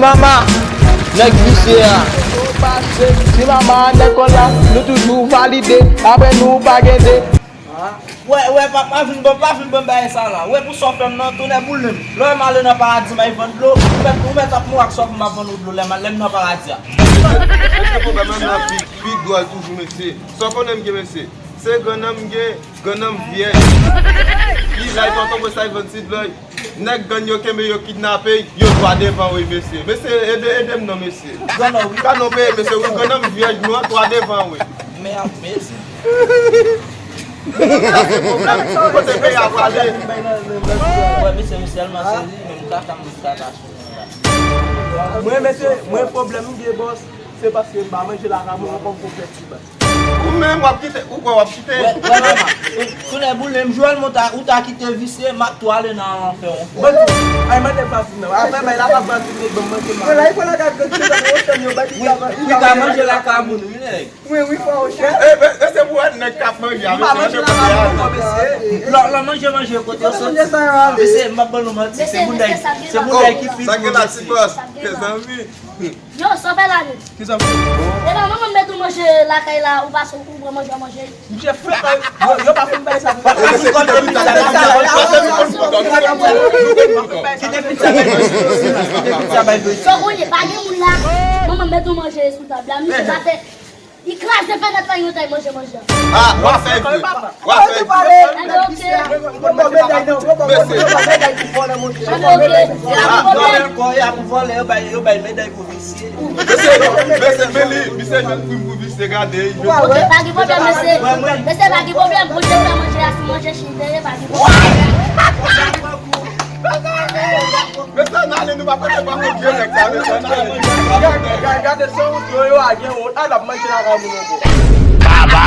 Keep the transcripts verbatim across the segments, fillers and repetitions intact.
Mama, nèg visye a. Yo pase, ti mama, nèg kòl la, nou toujou valide, apre nou pa gen de. Wè, wè, pa, pa vin ban, pa vin ban bagay sa la. Wè pou sa w fè m nan, tonnè boule m. Lè w wè m ale nan paradi, m al vann dlo, ou mèt, ou mèt ap mouri ak sa pou m ap vann ou dlo lè m, lè m nan paradi a. Mesye, pwoblèm nan pi, pi dwòl toujou, mesye. Sa w konnen m gen, mesye? Se grannanm m gen, grannanm vyèj. Li la, li pa konprann sa, li vann ti dlo. Nèg gang yo kenbe yo, kidnape yo, twa devan wi, mesye. Mesye, ede, ede m non, mesye. Grannanm wi. Ka non peye, mesye, wi, grannanm vyèj nou an, twa devan wi. Mèd, mesye. Kote peyi a prale? Wè, mesye, m sèlman sezi, men m kaka, m kaka sou moun la. Mwen, mesye, mwen pwoblèm m gen, bòs, se paske m pa manje lakay mwen ankò, m fè ti bak. Ou menm w ap kite, ou kwè w ap kite? Wè, wè, mama. Tonnè boule m, Joel, mwen ta, ou ta kite visye, m ap tou ale nan lanfè yon fwa. Bon, ay, mande Francine nan. Apre, bay la pa Francine, nèg ban manje. Mwen la, li pran lakay Francine nan, ou fè m yon bak, li ka manje lakay moun, wi, nèg. Wi, wi, fò ou chè. E, e, e, se pou wè nèg k ap manje a, mesye, manje kote a. Lò, lò, manje, manje kote yo soti. Mesye, m ap ban nou manti, se moun nèg, se moun nèg ki pi gwo, mesye. Sa gen la, ti bòs, mezanmi. Yo, sa w fè la menm? Kisa? Epa manman m met ou manje lakay la, ou pase ou pran manje, manje. Misye fè, yo, yo pa fin bay sa. Kite pizza, kite pizza, kite pizza, kite pizza bay Freddy. Sa w konnen, pa gen moun la. Manman m met ou manje sou tab la, misye pa fè. Li kraze fenèt la, yo tay manje, manje. Ah, w ap fè vre. W ap fè vre. Ebyen, oke. Ebyen, oke. Ebyen, oke. Y ap vòlè, y ap vòlè, yo bay, yo bay meday pou visye. Mesye, mesye, men li, misye jwenn prim pou visye, gade, li jwenn. Oke, pa gen pwoblèm, mesye. Mesye, pa gen pwoblèm, pou je sa manje a, si manje chita, pa gen pwoblèm. Mesye, n ale, nou pa konnen pa moun vye nèg sa, mesye, n ale. Gade, gade, gade, se wont yo, yo a gen wont. Al ap manje lakay moun ankò. Baba!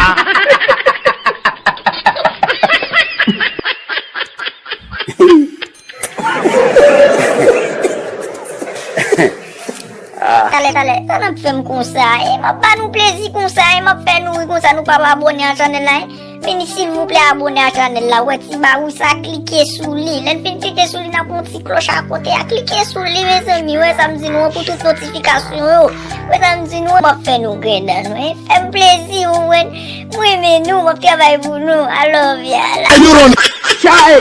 Talè, talè, sa n ap fè m konsa, e m ap ba nou plezi konsa, e m ap fè nou ri konsa, nou pa abòne a chanèl la, e? Vini silvouplè abòne a chanèl la, wè ti bawou sa, klike sou li, lè n fin klike sou li, n ap wè yon ti klòch akote a, klike sou li, mezanmi, wè sa m di nou an, pou tout notifikasyon yo, wè sa m di nou an, m ap fè nou grenn, wi, fè m plezi, ou wè, m renmen nou, m ap travay pou nou, I love you. Chay!